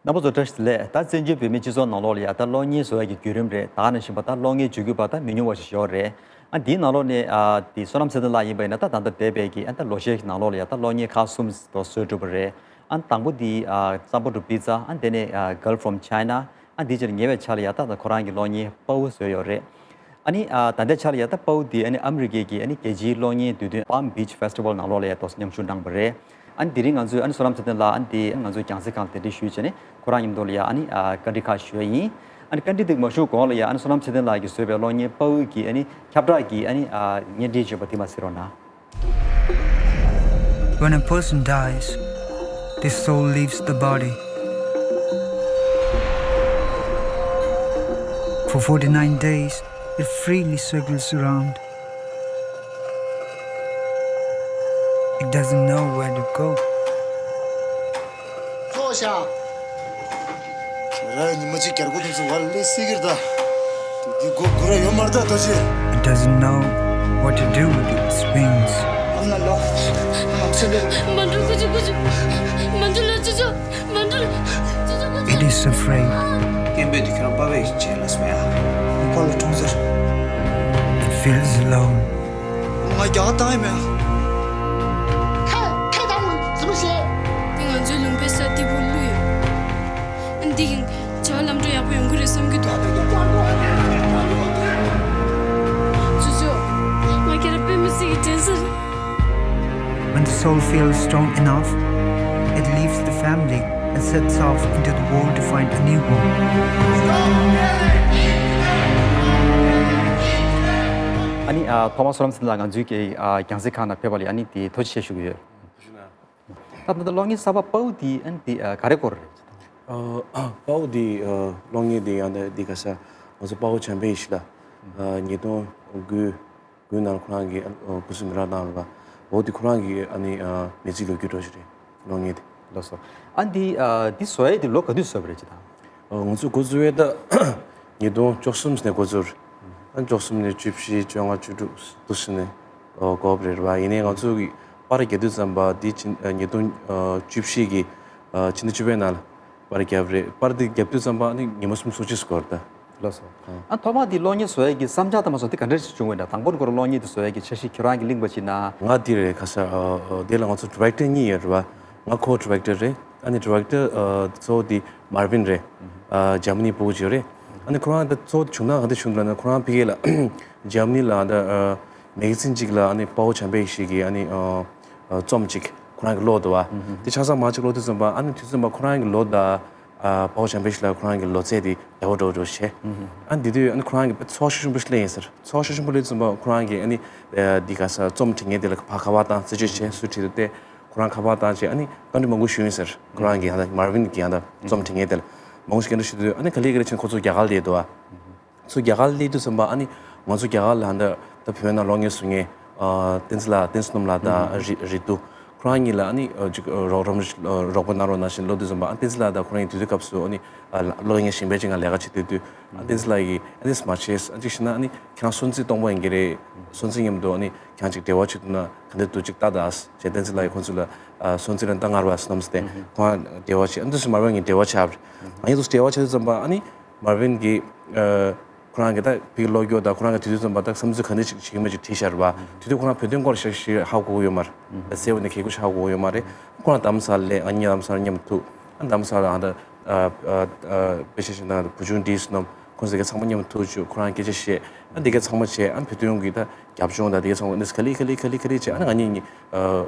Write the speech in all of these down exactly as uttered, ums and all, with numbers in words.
རྣམ་པ་ཚོ་བཀྲ་ཤིས་བདེ་ལེགས། ད་བཙན་བྱོལ་བོད་མིའི་སྤྱི་ཚོགས་ནང་ལོགས་ལ་ཡ་ད་གློག་བརྙན་བཟོ་ཡ་གི་བརྒྱུད་རིམ་རེད། ད་ག་ནང་བཞིན་པ་ད་གློག་བརྙན་བརྗོད་རྒྱུ་པ་ད་མི་ཉུང་བ་ཞིག་ཡོད་རེད། ཨ་འདིའི་ནང་ལོགས་ནས་ཨ་དེ་བསོད་ནམས་ཚེ་བརྟན་ལགས་ཡིན་པ་ཡིན་ན་ད་ད་ལྟ་འདས་པའི་གི་ཨ་ད་ལོ་ཤས་ཀྱི་ནང་ལོགས་ལ་ཡ་ད་གློག་བརྙན་ཁག་གསུམ་དོ་བཟོས་གྲུབ་པ་རེད། ཨ་དང་པོ་དེ་ཨ་Samba to Pizza། ཨ་དེ་ནས་ཨ་Girl from China། ཨ་འདི་ཕྱིར་ཉེ་བའི་ཆར་ལ་ཡ་ད་ད་ཁོ་རང་གི་གློག་བརྙན་པའུ་བཟོས་ཡོད་རེད། ཨ་ནི་ཨ་ད་ལྟའི་ཆར་ལ་ཡ་ད་པའུ་འདི་ཨ་ནི་ཨ་མི་རི་ཀའི་གི་ཨ་ནི་རྒྱལ་སྤྱིའི་གློག་བརྙན་དུས་སྟོན་Palm Beach Festival ནང་ལོགས་ལ་ཡ་ཏོག་ཙམ་མཉམ་ཞུགས་གནང་བ་རེད། ཨ་ནི་དེ་རིང་ང་ཚོས་ཨ་ནི་བསོད་ནམས་ཚེ་བརྟན་ལགས་ཨ་ནི་དེ་ང་ཚོའི་རྒྱང་སྲིང་ཁང་ལ་གདན་འདྲེན་ཞུས་བྱས་ནས་ཁོ་རང་མཉམ་དུ་ལ་ཡ་ཨ་ནི་ཨ་བཀའ་འདྲི་ཁག་ཞུ་ཡ་ཡིན། ཨ་ནི་བཀའ་འདྲི་དེ་མ་ཞུ་གོང་ལ་ཡ་ཨ་ནི་བསོད་ནམས་ཚེ་བརྟན་ལགས་ཀྱིས་བཟོས་པའི་གློག་བརྙན་པའུ་གི་ཨ་ནི་ཁྱབ་བསྒྲགས་ཀྱི་ཨ་ནི་ཨ་བརྙན་འཕྲིན་བརྗོད་པ་དེ་མ་གཟིགས་རོགས་གནང་། When a person dies, the soul leaves the body. For forty-nine days, it freely circles around. It doesn't know where to go. ཚོགས་ཤག་ཁྱེད་རང་ཉི་མ་གཅིག་རྒྱལ་སྒོ་དེ་ཚོ་བར་ལས་སྲིད་ཀྱི་རེད་ད། དེ་དེ་སྒོ་སྒོ་ར་ཡོད་མ་རེད་ད་ད་ཅི། It doesn't know what to do with its wings. I'm not lost. I'm upset. མ་འགྲོ་ཀུ་ཅི་ཀུ་ཅི། མ་འགྲོ་ལ་ཅི་ཅོ། མ་འགྲོ་ལ་ཅི་ཅོ་ཀུ་ཅི། It is afraid. སྐད་འབོད་དེ་ཁྱོད་རང་པ་བས་བྱས་ལ་སྨྲས་ཨ། ཁོ་ལ་གྲོངས་ཟེར། It feels alone. ང་རྒྱ་གར་བཏང་ཡི་མེད། ཁ་ཁ་དང་མ་ཟི་མ་ཤེས། འདི་ང་ཚོའི་ལུང་པའི་ས་སྟེགས་བུ་ལུས་ཡོད། ཨ་འདི་གིན་བྱ་བ་ལམ་འགྲོ་ཡག་པོ་ཡོང་གི་རེད་བསམ་གྱི་འདུག་ཅོ་ཅོ། ང་ཁྱེད་རང་དཔེ་མི་སྲིད་ཀྱི་དྲན་ས་རེད། When the soul feels strong enough, it leaves the family and sets off into the world to find a new home. ཨ་ནི་ཨ་ཐོག་མར་བསོད་ནམས་ཚེ་བརྟན་ལགས་ང་ཚོའི་གི་ཨ་རྒྱང་སྲིང་ཁང་ནང་ཕེབས་པ་ལ་ཨ་ནི་དེ་ཐུགས་རྗེ་ཆེ་ཞུ་གི་ཡོད། ད་ད་ལྟ་གློག་བརྙན་གསར་པ་པའུ་དེ་ཨ་ནི་དེ་ཨ་ག་རེ་སྐོར་རེད། ཨ་པའུ་དེ་ཨ་གློག་བརྙན་དེ་ཡང་ད་དེ་ག་ས་ང་ཚོ་དཔའ་བོ་བྱམས་པའི་ཡེ་ཤེས་ལགས་ཨ་ཉིས་སྟོང་དགུ་དགུའི་ནང་ཁོ་རང་གིས་ཨ་སྐུ་སྲོག་མེ་རག་བཏང་རེད་པ། འོ་དེ་ཁོ་རང་གི་ཨ་ནི་ཨ་མི་ཚེའི་ལོ་རྒྱུས་འདྲ་ཞིག་རེད། གློག་བརྙན་དེ། ལགས་སོ། ཨ་འདི་ཨ་འདི་བཟོ་ཡས་དེ་ལོ་ག་དུས་བཟོས་པ་རེད་ཅེ་དང་། ཨ་ང་ཚོ་འགོ་བཙུགས་ཡས་ད་ཉིས་སྟོང་བཅུ་གསུམ་ནས་འགོ་བཙུགས་རེད། ཨ་བཅུ་གསུམ་ནས་བཅུ་བཞི་བཅོ་ལྔ་བཅུ་དྲུག་འདུག་སེ་ནས་ཨ་འགོ་བ་རེད་པ། ཡིན་ནའི་ང་ཚོ་གི་པར་རྒྱག་དུས་ཙམ་པ་འདི་ཕྱི་ཨ་ཉིས་སྟོང་ཨ་བཅུ་བཞི་གི་ཨ་ཕྱི་ཟླ་བཅུ་པའི་ནང་ལ་པར་བརྒྱབ་རེད། པར་འདི་བརྒྱབ་དུས་ཙམ་པ་ཨ་ནི་ཉི་མ་གསུམ་སོ་གཅིག་སྐོར་ད། ལགས་སོ། ཨ་ཐོག་མ་འདི་གློག་བརྙན་བཟོ་ཡས་ཀྱི་བསམ་འཆར་དང་མ་སོང་འདི་ག་འདྲ་ཞིག་བྱུང་བས་ན། དང་པོ་ནས་ཁོ་རང་གློག་བརྙན་འདི་བཟོ་ཡས་ཀྱི་འཆར་གཞི་ཁྱེད་རང་གིས་གླེང་བ་ཅིག་ན། ང་འདི་རེད་ཁ་ས་ཨ་ཨ་འདི་ལ་ང་ཚོ་ཌི་རེག་ཊར་གཉིས་ཡོད་རེད་པ། ང་ཁོ་ཌི་རེག་ཊར་རེད། ཨ་ནི་ཌི་རེག་ཊར་ཨ་གཙོ་བོ་འདི་མར་ཝིན་རེད། ཨ་འཇར་མ་ནི་ཕྲུ་གུ་ཅིག་ཡོད་རེད། ཨ་ནི་ཁོ་རང་ད་གཙོ་བོ་བྱུང་ན་ག་འདྲ་བྱུང་འདུག་ལབ་ན། ཁོ་རང་ཕ་གི་ལ་འཇར་མ་ནི་ལ་ད་ཨ་མེ་ག་ཛིན་ཅིག་ལ་ཨ་ནི་དཔའ་བོ་བྱམས་པའི་ཡེ་ཤེས་ཀྱི་ཨ་ནི་ཨ་ཨ་རྩོམ་ཅིག་ཁོ་རང་གིས་ཀློག་འདུག་པ། དེ་ཆ་ཚང་མ་ཅིག་ཀློག་དུས་ཙམ་པ་ཨ་ནི་དུས་ཙམ་པ་ཁོ་རང་གིས་ཀློག་ད། ཨ་དཔའ་བོ་བྱམས་པའི་ཡེ་ཤེས་ལགས་ཁོ་རང་གི་ལོ་ཚད་དེ་བདེ་བོ་འགྲོ་འགྲོ་བྱས། ཨ་འདི་དུས་ཨ་ནི་ཁོ་རང་གི་ཚོར་ཤུགས་ཆེན་པོ་ཞིག་སླེབས་ཡིན་ཟེར། ཚོར་ཤུགས་ཆེན་པོ་སླེབས་ཙམ་པ་ཁོ་རང་གིས་ཨ་ནི་ཨ་འདི་ག་ས་རྩོམ་འབྲི་མཁན་དེ་ལ་ཕར་ཁ་པར་བཏང་རྩད་གཅོད་བྱས་སུ་ཁྲིད་དུ་བལྟས། ཁོ་རང་ཁ་པར་བཏང་བྱས་ཨ་ནི་བཀའ་འདྲི་མང་པོ་ཞུས་ཡིན་ཟེར། ཁོ་རང་གི་ཡང་ན་མར་ཝིན་གི་ཡང་ན་རྩོམ་འབྲི་མཁན་དེ་ལ་མང་པོ་ཞིག་བཀའ་འདྲི་ཞུས་དུས་ཨ་ནི་ག་ལེ་ག་ལེ་བྱས་ཁོ་ཚོ་རྒྱ་གར་སླེབས་འདུག་པ། ཚུར་རྒྱ་གར་སླེབས་དུས་ཙམ་པ་ཨ་ནི་ང་ཚོ་རྒྱ་གར་ལ་ད་ད་བོད་ནང་གློག་བརྙན་བཟོ་མཁན་ཨ་བསྟན་འཛིན་ལགས། བསྟན་འཛིན་སྣོམ་ལགས་དང་རི་རི་ཏུ་ཁོ་རང་གཉིས་ལ་ཨ་ནི་ཨ་ཅིག་རོགས་རོགས་རོགས་པ་གནང་རོགས་གནང་ཞེས་ལབ་དུས་ཙམ་པ་ཨ་བསྟན་འཛིན་ལགས་དང་ཁོ་རང་གཉིས་དུས་དུས་སྐབས་སུ་ཨ་ནི་ཨ་གློག་བརྙན་གཞན་པ་ཅིག་ང་ལས་ཀ་བྱེད་དུས་དུས་ཨ་བསྟན་འཛིན་ལགས་ཀྱིས་ཨ་ནི་མ་བྱེད། ཨ་ཅིག་བྱས་ན་ཨ་ནི་ཁྱེད་རང་སོན་རྩིས་སྟོང་པ་ཡིན་གྱི་རེད། སོན་རྩིས་མཉམ་དུ་ཨ་ནི་ཁྱེད་རང་ཅིག་འབྲེལ་བ་བྱེད་ཐུབ་ན་ག་འདྲ་འདུག་ཅིག་ལྟ་དང་ཞེས་བསྟན་འཛིན་ལགས་ཀྱིས་ཁོང་ཚོ་ལ་ཨ་སོན་རྩིས་ལ་ད་ངར་བ་སྣོམ་སྟེ་ཁོང་འབྲེལ་བ་བྱེད། ཨ་ནི་དུས་སུ་མར་ཝིན་གཉིས་འབྲེལ་བ་ཆགས་པ་རེད། ང་གཉིས་དུས་འབྲེལ་བ་བྱེད་དུས་ཙམ་པ་ཨ་ནི་མར་ཝིན་གྱིས་ཨ་ཁོ་རང་གིས་ད་ཕ་གི་ཀློག་རྒྱུ་དང་ཁོ་རང་གི་དུས་དུས་ཙམ་པ་ད་བསམ་ཚུལ་ག་འདྲ་ཞིག་བྱེད་ཀྱི་མེད་ཅིག་བྲིས་བཞག་རེད་པ། དུས་དུས་ཁོ་རང་བོད་དོན་སྐོར་ཞིག་ཞིག་ཧ་གོ་གི་ཡོད་མ་རེད། གསལ་བོ་ནས་གལ་ཀུ་ཞིག་ཧ་གོ་གི་ཡོད་མ་རེད། ཁོ་རང་རྡ་རམ་ས་ལ་སླེབས། ང་གཉིས་རྡ་རམ་ས་ལ་མཉམ་དུ་ཐུག་ཨ་རྡ་རམ་ས་ལ་ཨ་ད་ཨ་ཨ་ཨ་དཔེ་ཆ་ཞིག་ནང་བུ་ཆུང་བྲིས་སྣོམ་ཁོང་ཚོ་ག་ཚང་མ་མཉམ་དུ་ཐུག་བཅུག་ཁོ་རང་སྐད་ཆ་བཤད། ཨ་འདི་ག་ཚང་མ་བྱས། ཨ་བོད་དོན་གྱི་ད་རྒྱབ་ལྗོངས་དང་འདི་ག་ཚང་མ་ཨ་ནི་ག་ལེ་ག་ལེ་ག་ལེ་ག་ལེ་བྱས། ཨ་ནི་ང་གཉིས་གཉིས་ཨ་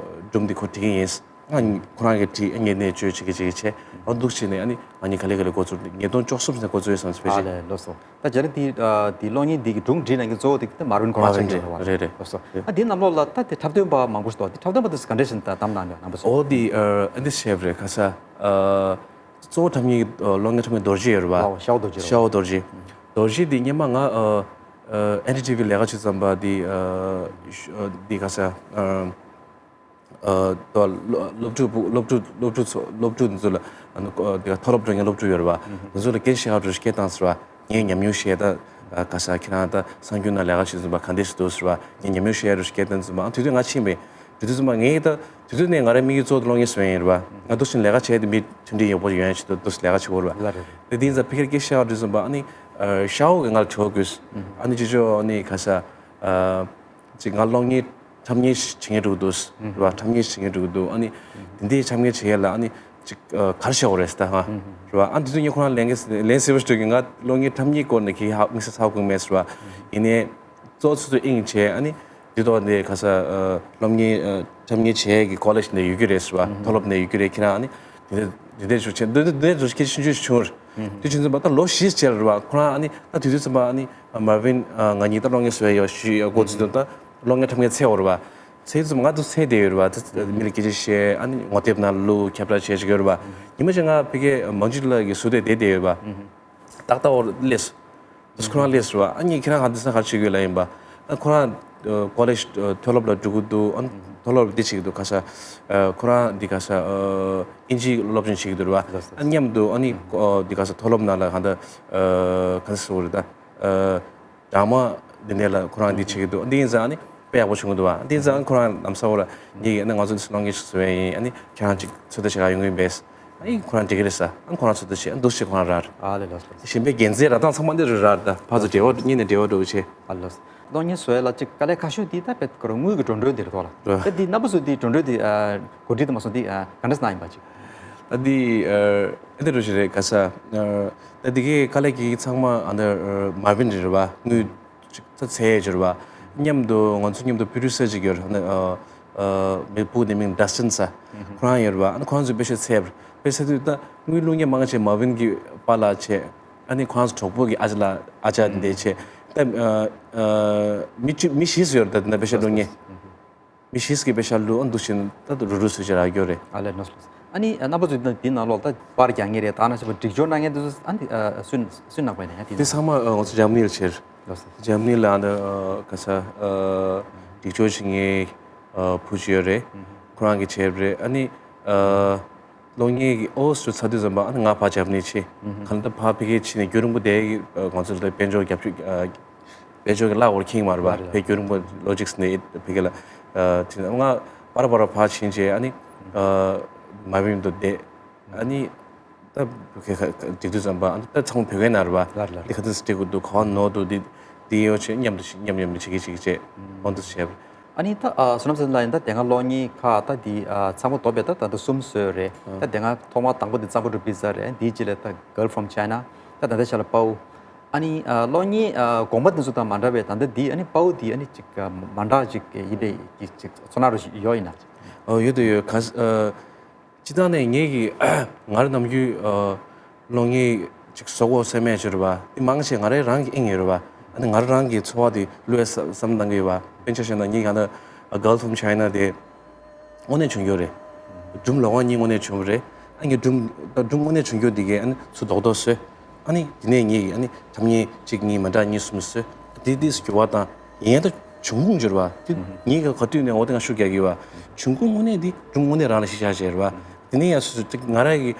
སྒྲུང་འདི་ཁོ་འབྲི་གི་ཡིན། ང་ཁོ་རང་གིས་བྲིས། ཨ་ངས་གནས་བཅོས་བྱེད་ཀྱི་བྱེད་ཀྱི་བྱས། ཨ་འདུག་བྱས་ནས་ཨ་ནི་ང་གཉིས་ག་ལེ་ག་ལེ་འགོ་ཚུགས། ཉིས་སྟོང་བཅུ་གསུམ་ནས་འགོ་ཚུགས་ཡོད་བསམ་སྤེལ་ཨ་ཆེ། ལས་ལོ་སོ། ད་རྒྱ་རི་འདི་ཨ་འདི་གློག་བརྙན་འདི་གི་སྒྲུང་འབྲི་གནང་མཁན་གཙོ་བོ་དེ་ད་མར་ཝིན་ཁོ་རང་མར་ཝིན་ཆགས་ཀྱི་རེད། རེད་རེད། ལོ་སོ། རེད། ཨ་འདི་ནང་ལོགས་ལ་ད་དེ་འཁྲབ་སྟོན་པ་མང་པོ་ཞིག་འདུག་དེ་འཁྲབ་སྟོན་པ་དེ་ཚོ་ག་འདྲ་ཞིག་ད་གདམ་གནང་ཡོད་རྣམ་པ་ཚོ། ཨོ་འདི་ཨ་འདི་བྱས་པ་རེད། ཁ་ས་ཨ་གཙོ་བོ་འཁྲབ་མཁན་གྱི་ཨ་གློག་བརྙན་འཁྲབ་མཁན་རྡོ་རྗེ་ཡོད་རེད་པ། ཨོ་ཤ་བོ་རྡོ་རྗེ་རེད། ཤ་བོ་རྡོ་རྗེ། རྡོ་རྗེ་འདི་སྔོན་མ་ང་ཨ་ཨ་ཨེན་ཌི་ཊི་ཝི་ལས་ཀ་བྱེད་ཙམ་པ་འདི་ཨ་ཤ་ཨ་འདི་ཁ་ས་ཨ། ཨ་ད་སློབ་སློབ་ཕྲུག་སློབ་ཕྲུག་སློབ་ཕྲུག་ཚོ་སློབ་ཕྲུག་འདི་ཚོ་ལ་ཨ་ནི་ཨ་དེ་ག་མཐོ་སློབ་འགྲོ་མཁན་སློབ་ཕྲུག་ཡོད་རེད་པ། འདི་ཚོ་ལ་སྐད་ཆ་བཤད་ཡག་འདྲ་ཞིག་སྐད་བཏང་ཟེར་བ། ངས་ཉམས་མྱོང་བཤད། ད་ཨ་ག་ས་ཁྱེད་རང་ད་གསར་འགྱུར་ནང་ལས་ཀ་བྱེད་བཞིན་པ་ག་འདྲ་ཞིག་འདུག་ཟེར་བ། ངས་ཉམས་མྱོང་བཤད་ཡག་འདྲ་ཞིག་སྐད་བཏང་ཟེར་བ། ཨ་དེ་དུས་ང་ཕྱིན་པས། དེ་དུས་ཙམ་པ་ངས་ད་དེ་དུས་ནས་ང་རའི་དམིགས་ཡུལ་གཙོ་བོ་དེ་གློག་བརྙན་བཟོ་ཡས་ཡིན་རེད་པ། ང་འདུག་སེ་ལས་ཀ་བྱས་ཏེ་མི་མཐུན་སྒྲིལ་ཡག་པོ་ཡོང་ཡས་ཆེད་དུ་འདུག་སེ་ལས་ཀ་བྱེད་ཀྱི་ཡོད་རེད་པ། ལགས་རེད། དེ་དེ་ཡིན་ཙང་ཕ་གིར་སྐད་ཆ་བཤད་དུས་ཙམ་པ་ཨ་ནི་ཨ་ཤའོ་གིས་ང་ལ་དྲི་བ་བཀོད། ཨ་ནི་ཅི་ཅོ་ཨ་ནི་ག་ས་ཨ་ཅིག་ང་གློག་བརྙན་འཁྲབ་མཁན་ཞིག་བྱེད་མཁན་འགྲོ་གི་འདུག་རེད་པ། འཁྲབ་མཁན་ཞིག་བྱེད་མཁན་འགྲོ་གི་འདུག་ཨ་ནི་དེ་འདྲའི་འཁྲབ་མཁན་བྱེད་ཡས་ལ་ཨ་ནི་ཅིག་ཨ་ག་རེ་བྱེད་དགོས་རེད་ཟེར་ད་ང་རེད་པ། ཨ་ནི་དེ་དུས་ངས་ཁོ་རང་ལན་གི་ལན་ཟེར་བ་ཞིག་སྤྲོད་ཀྱི། ང་གློག་བརྙན་འཁྲབ་མཁན་སྐོར་ནས་གི་ཧ་དམིགས་བསལ་ཧ་གོ་གི་མེད་ཟེར་བ། ཡིན་ནའི་གཙོ་ཆུ་ཚོད་དབྱིངས་བྱས་ཨ་ནི་འདི་ཐོག་འདི་ག་ས་ཨ་སློབ་གཉེར་ཨ་འཁྲབ་གཉེར་བྱེད་ཀྱི་ཀོ་ལེཇ་ནས་ཡོད་ཀྱི་རེད་ཟེར་བ། མཐོ་སློབ་ནས་ཡོད་ཀྱི་རེད། ཁྱེད་རང་ཨ་ནི་འདི་འདྲ་འདི་འདྲ་ཞུ་བྱས་འདི་འདི་འདྲ་ཞུ་ཁྱེད་ཆུང་ཆུང་ཞིག་བྱུང་རེད། དེ་བྱུང་ཙམ་པ་ད་ལོ་བཞི་ཕྱིན་རེད་བ། ཁོ་རང་ཨ་ནི་ད་དུས་ཚོད་ཙམ་པ་ཨ་ནི་མར་ཝིན་ང་གཉིས་ད་གློག་བརྙན་བཟོ་ཡ་ཡོད་ཞུས་ཡ་འགོ་ཚུགས་དུས་ད་གློག་བརྙན་འཁྲབ་མཁན་འཚོལ་བ་རེད་བ། འཚོལ་དུས་ཙམ་པ་ང་ད་འཚོལ་བསྡད་ཡོད་རེད་བ། ད་མི་ལ་སྐད་ཆ་བཤད་ཨ་ནི་ངོ་དེབ་ནང་བླུགས་ཁྱབ་བསྒྲགས་བྱས་བྱེད་ཀྱི་ཡོད་རེད་བ། ཉི་མ་ཞིག་ང་ཕ་གིའི་མང་ཇུ་ལགས་ཀྱི་ཟུར་དེར་བསྡད་བསྡད་ཡོད་རེད་བ། ཏག་ཏག་འོར་སླེབས་སོང་། ཁོ་རང་སླེབས་སོང་བ། ཨ་ནི་ཁྱེད་རང་ག་འདི་སང་ག་རེ་བྱེད་ཀྱི་ཡོད་ལབ་ཡིན་པ། ཨ་ཁོ་རང་ཨ་ཀོ་ལེཇ་ཨ་མཐོ་སློབ་ལ་འགྲོ་གི་འདུག་ཨ་ནི་མཐོ་སློབ་འདི་བྱེད་ཀྱི་འདུག་ག་ས་ཨ་ཁོ་རང་འདི་ག་ས་ཨ་དབྱིན་ཇིའི་སློབ་སྦྱོང་བྱེད་ཀྱི་འདུག་རེད་བ། ལགས་སོ། ཨ་མཉམ་དུ་ཨ་ནི་ཨ་འདི་ག་ས་མཐོ་སློབ་ནང་ལ་ག་འདི་ཨ་ག་ས་ཟེར་དགོས་རེད་ད། ཨ་ཌ་ར་མ་འདི་འདྲ་ལ་ཁོ་རང་འདི་བྱེད་ཀྱི་འདུག་འདི་ཡིན་ཙང་ཨ་ནི་དཔེ་ཡག་པོ་བྱུང་གི་འདུག་བ། འདི་ཡིན་ཙང་ཁོ་རང་ལམ་སང་འོ་ར་ངེད་ཀྱིས་ཨ་ནི་ང་ཚོ་འདི་སློབ་གཉེར་ཞིག་བཟོ་ཡས་ཡིན། ཨ་ནི་ཁྱེད་རང་ཅིག་ཚོད་ལྟ་བྱེད་ག་ཡོང་གི་ཡིན་པས། ཨ་ནི་ཁོ་རང་འགྲིག་གི་རེད་ཟེར། ཨ་ནི་ཁོ་རང་ཚོ་འདུག་བྱས་ཨ་འདུག་བྱས་ཁོ་རང་རག་རེད། ཨ་ལས་ལགས་སོ། གཞན་པའི་འགན་འཛིན་ར་སྟངས་ཚང་མ་འདི་རུ་རག་རེད། ད་ཕར་ཚུར་འབྲེལ་བ་གཉིས་ནས་འབྲེལ་བ་འགྲོ་གི་བྱས། ཨ་ལས་སོ། གློག་བརྙན་བཟོ་ཡ་ལ་གཅིག་དཀའ་ལས་ཁག་ཤོས་འདི་ད་དཔེ་ཁོ་རང་དངུལ་གྱི་འགྲོ་གྲོན་འདི་རེད་དོ་ལ། རེད། ད་འདི་རྣམ་པ་ཚོ་འདི་འགྲོ་གྲོན་འདི་ཨ་གོ་སྒྲིག་དང་མ་སོང་འདི་ཨ་ག་འདྲ་ཟེར་ན་ཡིན་པ་ཅིག་ད་འདི་ཨ་ཨེ་འདི་འགྲོ་ཞིག་རེད་ག་ས། ཨ་ད་འདི་གའི་དཀའ་ལས་ཀྱི་ཚང་མ་ཨ་འདི་ཨ་མར་ཝིན་རེད་བ། དངུལ་ཅིག་ད་འཚོལ་ཡས་ཅིག་རེད་བ། མཉམ་དུ་ང་ཚོ་མཉམ་དུ་པུ་རོ་ཌུ་སར་ཅིག་ཡོད་རེད། ཨ་ནི་ཨ་ཨ་མི་བུ་དེ་མིང་ཌ་སི་ཊིན་ཟེར། ཁོ་རང་ཡོད་རེད་བ། ཨ་ནི་ཁོ་རང་ཚོས་དཔེ་ཤོད་འཚོལ་བ་རེད། དཔེ་འཚོལ་དུས་ད་དངུལ་བླུག་མཁན་མང་ཆེ་མར་ཝིན་གྱི་པཱ་ལགས་བྱས། ཨ་ནི་ཁོ་རང་ཚོ་གྲོགས་པོ་གི་ཨ་ཅག་ལགས་ཨ་ཅག་དེ་འདྲས་བྱས། ད་ཨ་ཨ་མི་གཅིག་མི་བཞི་ཙམ་ཡོད་རེད། ད་དེ་འདྲ་དཔེ་ཤོད་བླུག་མཁན། མི་བཞི་ཙམ་གྱིས་དཔེ་ཤོད་བླུགས། ཨ་འདུག་བྱས་ན་ད་རུ་རུ་སུ་ཞིག་རག་གི་ཡོད་རེད། ཨ་ལས་ནོ་སི་ལོ་སི། ཨ་ནི་ཨ་རྣམ་པ་ཚོས་འདི་ནང་ལོགས་ད་པར་རྒྱག་མཁན་རེད། ད་ནང་བཞིན་པ་སྒྲིག་སྦྱོར་གནང་མཁན་དེ་ཚོ་ཨ་ནི་ཨ་སུ་སུ་ནང་པ་ཡིན་ན་ཡང་དེ་དེ་ཚང་མ་ཨ་ང་ཚོ་འཇར་མ་ནི་ལ་བྱས། ལོ་སི། འཇར་མ་ནི་ལ་ཨ་ནི་ཨ་ག་ས་ཨ་སྒྲིག་སྦྱོར་བྱེད་མཁན་ཨ་བུ་ཅིག་ཡོད་རེད། ཁོ་རང་གིས་བྱས་པ་རེད། ཨ་ནི་ཨ་གློག་བརྙན་གྱི་ཨོ་སི་ཊི་ཚར་དུས་ཙམ་པ་ཨ་ནི་ང་ཕར་འཇར་མ་ནི་ཕྱིན། གང་ལྟར་ཕར་ཕ་གིར་ཕྱིན་ནས་རྒྱུན་རིང་པོ་བསྡད་ཀྱི་ཨ་ང་ཚོ་ལ་དཔལ་འབྱོར་རྒྱབ་སྐྱོར་ཨ་དཔལ་འབྱོར་གྱི་གླ་འོར་ཁེངས་མ་རེད་པ། རེད་རེད། ཕ་རྒྱུན་རིང་པོ་ལོ་གཅིག་ནས་ཕ་གི་ལ་ཨ་དེ་ང་པར་པར་ཕར་ཕྱིན་བྱས་ཨ་ནི་ཨ་མ་བིམ་དུ་བསྡད། ཨ་ནི་ད་བུ་ཁ་ཁ་འགྲིག་དུས་ཙམ་པ་ཨ་ནི་ད་ཚང་མ་བོད་སྐད་ནང་རེད་པ། རེད་རེད། འདི་ག་ཚོད་འགྲིག་གི་འདུག་ག་བ་ནོར་འདུག་འདི་འདི་ཡོད་བྱས་མཉམ་དུ་ཞིག་མཉམ་མཉམ་དུ་བྱེད་ཀྱི་བྱེད་ཀྱི་བྱས་ཨོ་འདུག་བྱས། ཨ་ནི་ད་ཨ་བསོད་ནམས་ཟེར་ལ་ཡིན་ད་དེ་སྔ་གློག་བརྙན་ཁག་ད་འདི་ཨ་ཚང་མ་དོར་བས་ད་ད་ལྟ་གསུམ་བཟོས་རེད། ད་དེ་སྔ་ཐོག་མ་དང་པོ་འདི་གཙང་པོ་གྲུ་པི་ཛ་རེད། འདིའི་རྗེས་ལ་ད་Girl from China། ད་ད་ལྟའི་ཆ་ལ་པའོ། ཨ་ནི་ཨ་གློག་བརྙན་ཨ་གོང་མ་འདི་ཚོ་དང་མ་འདྲ་བའི་ད་ལྟ་འདི་ཨ་ནི་པའོ་འདི་ཨ་ནི་ཅིག་ཨ་མ་འདྲ་ཅིག་ཡིན་པའི་ཅིག་ཅིག་ཚོར་སྣང་རོ་ཞིག་ཡོད་ཡིན་ན། ཨོ་ཡོད་དོ་ཡོད་ག་ཨ། སྤྱིར་བཏང་ནས་ངེད་ཀྱི་ང་རང་ནམ་རྒྱུན་ཨ་གློག་བརྙན་ཅིག་བཟོ་དགོས་སེམས་མེད་ཅིག་རེད་པ། འདི་མང་ཆེ་ང་རང་རང་གི་དབྱིངས་ཡོད་རེད་པ། ཨ་ནི་ང་རང་རང་གི་འཚོ་བ་དེ་བློས་བསམ་བསམ་བློ་བཏང་གི་ཡོད་པ། དཔེར་ན་ཆ་བཞག་ན་ངེད་ཀྱི་ད་ལྟ་Girl from China དེ་དངོས་གནས་བྱུང་ཡོད་རེད། སྒྲུང་ལོ་ངོ་གཉིས་དངོས་གནས་བྱུང་བ་རེད། ཨ་ངས་སྒྲུང་ད་སྒྲུང་དངོས་གནས་བྱུང་རྒྱུ་འདི་གས་ཨ་ནི་ཚུར་རྡོག་རྡོག་བཟོས། ཨ་ནི་དེ་ནས་ངེད་ཀྱི་ཨ་ནི་འཁྲབ་བརྙན་གཅིག་གཉིས་མ་འདྲ་གཉིས་གསུམ་བཟོས། དེ་དེ་འགྱུར་བ་དང་ཡིན་ད་བྱུང་ཁུངས་འགྱུར་བ་དེ་ངེད་ཀྱི་ག་དུས་ནས་འོ་དེ་ང་ཤུགས་རྒྱག་གི་ཡོད་པ། བྱུང་ཁུངས་དངོས་གནས་འདི་སྒྲུང་དངོས་གནས་རང་ལ་གཞི་བཞག་བྱས་རེད་པ། དེ་ནས་ཡང་སོ་སོ་ཅིག་ང་རང་གི་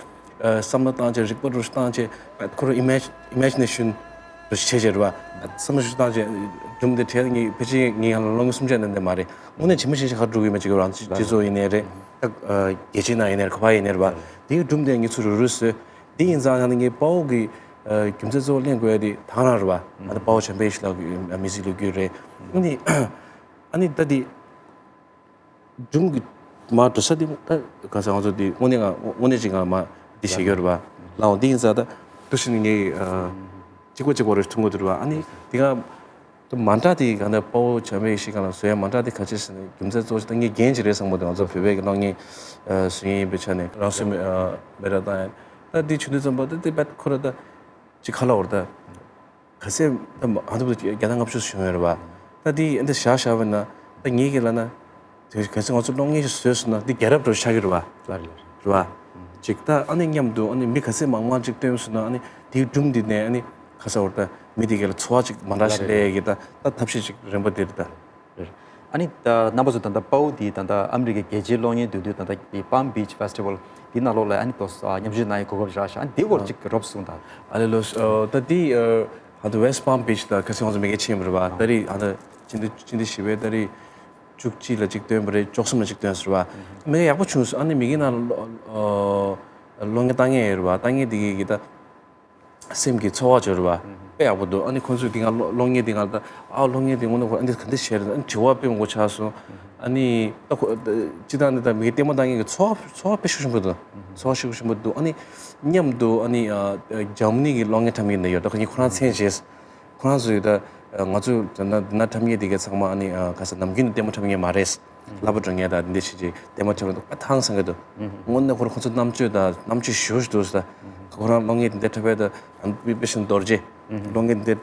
ཨ་བསམ་བློ་བཏང་བྱས་རིག་པ་རུ་བཏང་བྱས་ཁོ་རང་ཨི་མེ་ཇི་ཨི་མེ་ཇི་ནེ་ཤན་རུ་བྱས་བྱས་རེད་པ། བསམ་བློ་ཞིག་བཏང་བྱས་སྒྲུང་འདི་བྲིས་ངས་ཕལ་ཆེར་ངས་ཡང་ལོ་ངོ་སུམ་ཅུ་ནས་འདི་མ་རེད། དངོས་གནས་ཇི་མ་ཇི་བཞིན་ཁ་འགྲོ་གི་མ་ཅིག་རང་སྤྱི་ཚོགས་ཡིན་ནའི་རེད། ད་ཨ་རྒྱལ་སྤྱིའི་ནང་ཡིན་ནའི་རེད། ག་པར་ཡིན་ནའི་རེད་པ། དེའི་སྒྲུང་དེ་ངས་ཚུར་རུ་རུ་བཟོས། དེ་ཡིན་ཙང་ཡང་ན་ངས་དཔའ་བོ་གི་ཨ་རྒྱུ་མཚན་གཙོ་བོ་ལེན་དགོས་ཡ་དེ་ད་རང་རེད་པ། ཨ་ནི་དཔའ་བོ་བྱམས་པའི་ཡེ་ཤེས་ལགས་ཀྱི་མི་ཚེའི་ལོ་རྒྱུས་རེད། ཨ་ནི་ཨ་ནི་ད་དེ་སྒྲུང་གི་མར་འགྲོ་ས་དེ་ད་ག་ས་ང་ཚོ་དེ་དངོས་གནས་ང་དངོས་གནས་ཅིག་ང་མ་འདི་བྱེད་ཀྱི་ཡོད་རེད་པ། ལའོ་དེ་ཡིན་ཙང་ད་འདུག་སེ་ནི་ངས་ཨ་གཅིག་པ་གཅིག་པ་རེ་མཐུན་གོ་དུ་རེད་པ། ཨ་ནི་དེ་ག་ད་མ་འདྲ་དེ་ག་ནས་དཔའ་བོ་བྱམས་པའི་ཡེ་ཤེས་སྒང་ལ་བཟོ་ཡ་མ་འདྲ་དེ་ག་ཅི་ཟེར་ན་རྒྱུ་མཚན་གཙོ་བོ་ཞིག་ད་ངས་འགན་ཅིག་རེད་བསམ་གོ་དེ་ང་ཚོ་བོད་པའི་གི་གློག་བརྙན་ཨ་བཟོ་མཁན་ཡིན་པའི་ཆ་ནས་རང་སེམས་ཨ་མེ་ར་བཏང་ཡ། ད་དེ་བྱུང་དུས་ཙམ་པ་ད་དེ་བད་ཁོ་ར་ད་ཅིག་ཁ་ལ་འོར་ད། ག་ཚད་ད་ཨ་འདི་བརྒྱ་དང་ལྔ་བཅུ་བྱུང་ཡོད་རེད་པ། ད་དེ་ཨ་འདི་བཞག་བཞག་པ་ན་ད་ངེད་ཀྱི་ལ་ན་དེ་ག་ཚད་ང་ཚོ་གློག་བརྙན་ཞིག་བཟོས་སོང་ན་དེ་རྒྱལ་རབས་འདྲ་ཆགས་ཀྱི་རེད་པ། ལགས་རེད། རེད་པ། ཅིག་ད་ཨ་ནི་མཉམ་དུ་ཨ་ནི་མི་ག་ཚད་མང་མང་ཅིག་བཏོན་སོང་ན་ཨ་ནི་དེའི་སྒྲུང་འདི་ནས་ཨ་ནི་ག་ས་བར་ད་མི་དེ་ག་ལ་ཚོར་བ་ཅིག་མ་འདྲ་ཞིག་སླེབས་ཀྱི་ད་ད་ཐབས་ཤེས་ཅིག་རན་པོ་དེ་རེད་ད། རེད། ཨ་ནི་ད་རྣམ་པ་ཚོ་ད་ལྟ་དཔའ་བོ་འདི་ད་ལྟ་ཨ་མི་རི་ཀའི་རྒྱལ་སྤྱིའི་གློག་བརྙན་འདོན་དུས་ད་ལྟ་དེ་Palm Beach Festival འདི་ནང་ལོགས་ལ་ཨ་ནི་ཏོག་ཙམ་མཉམ་ཞུགས་གནང་ཡའི་གོ་སྐབས་རག་ཤག་ཨ་ནི་དེའི་སྐོར་ཅིག་རོབ་གསུངས་དང་། ཨ་ལེ་ལོ་ཨ་ད་དེ་ཨ་ཧ་ད་West Palm Beach ད་ཁ་སང་ང་ཚོ་མེ་གེ་ཆེན་པོ་རེད་པ། ད་རེས་ཧ་ད་ཕྱི་ཟླ་ཕྱི་ཟླ་བཞི་པའི་ད་རེས་ བཅུ་གཅིག་ལ་གཅིག་བཏོན་པ་རེད། བཅུ་གསུམ་ལ་གཅིག་བཏོན་ཟེར་བ། མི་ཡག་པོ་བྱུང་སོང་། ཨ་ནི་མི་གི་ནང་ལ་གློག་བརྙན་ལྟ་མཁན་ཡོད་རེད་བ། ལྟ་མཁན་དེ་གི་གི་ད་སེམས་ཀྱི་ཚོར་བ་བྱོས་རེད་བ། དཔེ་ཡག་པོ་འདུག་ཨ་ནི་ཁོང་ཚོས་དེ་སྔ་གློག་གློག་བརྙན་དེ་སྔ་ལ་ད་ཨ་གློག་བརྙན་དེ་དངོས་གནས་ཁོ་ཨ་འདི་ག་འདྲ་བྱས་རེད། ཨ་ནི་དྲི་བ་དཔེ་མང་པོ་ཆགས་སོང་། ཨ་ནི་ད་ཁོ་སྤྱི་བཏང་ནི་ད་མི་གི་ལྟད་མོ་ལྟ་མཁན་གི་ཚོར་བ་ཚོར་བ་དཔེ་ཤུགས་ཆེན་པོ་འདུག་ཚོར་བ་ཤུགས་ཆེན་པོ་འདུག་ཨ་ནི་མཉམ་དུ་ཨ་ནི་ཨ་འཇར་མ་ནི་གི་གློག་བརྙན་འཁྲབ་མཁན་འདི་ཡོད། ད་ཁོ་གཉིས་ཁོ་རང་མཚན་བྱས། ཁོ་རང་ཚོས་ད་ང་ཚོས་ད་ན་ན་འཁྲབ་མཁན་དེ་གའི་ཚང་མ་ཨ་ནི་ཨ་ག་ས་ནམ་རྒྱུན་ནས་ལྟད་མོ་འཁྲབ་མཁན་མ་རེད། ལབ་པ་འགྲོ་མཁན་ད་འདི་འདྲ་བྱེད་ཅིག་ལྟད་མོ་འཁྲབ་ན་ད་ཧང་སང་གི་འདུག་དངོས་གནས་ཁོ་རང་ཁོ་ཚོ་རྣམ་དཔྱོད་ད་རྣམ་དཔྱོད་ཞེ་པོ་ཞིག་འདུག་ཟེར། ད་ཁོ་རང་གློག་བརྙན་དེ་འདྲ་འཁྲབ་པའི་ད་དཔེ་དཔེ་བཞིན་རྡོ་རྗེ་གློག་བརྙན་དེ་འདྲ་